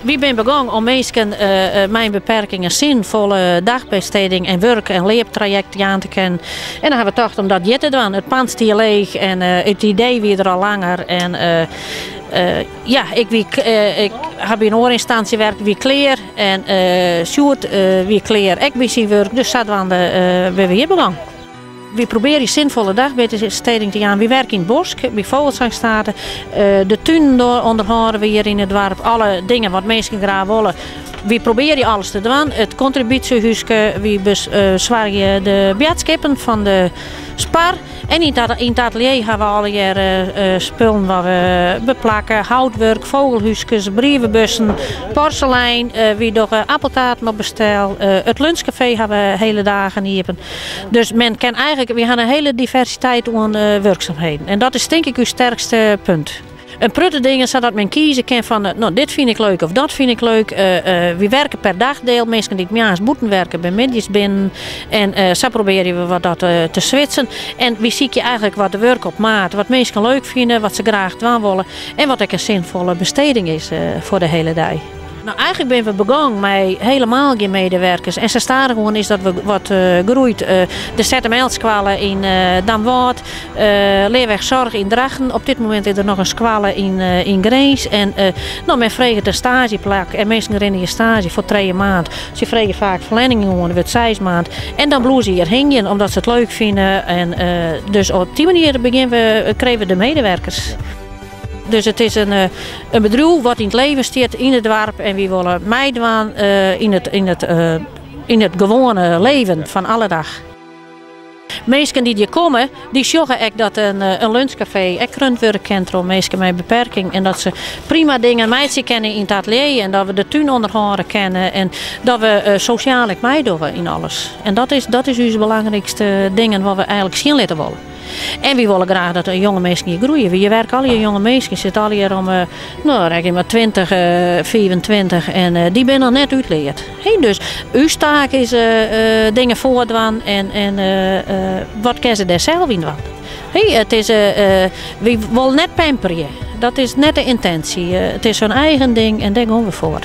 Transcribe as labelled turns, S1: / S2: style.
S1: Wy binne begûn om minsken mei in beperking in sinfolle dagbesteding en wurk en leartrajekt jaan te kinnen. En dan hawwe we tocht om dat hjir te dwaan. It pand stie leech en it idee wie der al langer. En ja, ik wie, ik ha by in oare ynstânsje werkt, wie klear. En Sjoerd wie klear ek by syn wurk. Dus sadwaande binne we hjir begûn. Wy probearje sinfolle dagbesteding te jaan. Wy werke yn it bosk, by Fogelsangh-State. De tunen ûnderhâlde we hjir yn it doarp. Alle dingen wat minsken graach wolle. Wy probearje alles te dwaan. It kontribúsjehúske, wy besoargje de boadskippen fan de Spar. En yn it atelier hawwe we allegear spullen wat we beplakke. Houtwurk, fogelhúskes, brievebussen, porselein. Wy dogge appeltaarten op bestel. It lunchkafee hawwe we hele dagen iepen. Dus men kin eigentlik, wy hawwe in hiele diversiteit oan wurksumheden. En dat is tink ik ús sterkste punt. In protte dingen sadat men kieze kin fan, no dit fyn ik leuk of dat fyn ik leuk. Wy werke per dagdeel, minsken dy't moarns bûten werke binne middeis binnen. En sa probearje we wat dat te switsen. En wy sykje eigentlik wat wurk op maat, wat minsken leuk fine, wat se graach dwaan wolle en wat ek in sinfolle besteding is foar de hiele dei. No, eigentlik binne we begûn mei helemaal gjin medewerkers. En sa stadichoan is dat wat groeid. De ZML-skoalle yn Damwâld, Leerweg Zorg yn Drachten. Op dit momint is der noch in skoalle yn Grins. En no, men freget in staazjeplak en minsken rinne hjir staazje foar trije maand. Se freegje faak ferlinging oan, dat wurdt seis maand. En dan bliuwe se hjir hingjen omdat se it leuk fine. En dus op dy manier begjinne we, krije we de medewerkers. Dus it is in bedriuw wat yn it leven stiet yn it doarp en wy wolle meidwaan yn it gewoane leven fan alle dag. Minsken dy't hjir komme, dy sjogge ek dat in lunchkafee ek rund wurde kin troch minsken mei in beperking en dat se prima dingen meitsje kinne yn it atelier en dat we de tún ûnderhâlde kinne en dat we sosjaal ek meidogge yn alles. En dat is ús belangrykste dingen wat we eigentlik sjen litte wolle. En wy wolle graach dat de jonge minsken hjir groeie. Wy werke allegear jonge minsken, sitte allegear om, no, rekkenje mar 20, 25 en dy binne noch net útleard. He, dus ús taak is dingen foardwaan en wat kinne se dêr sels yn dwaan. He, it is, wy wolle net pamperje, dat is net de yntinsje. It is hun eigen ding en dêr gean we foar.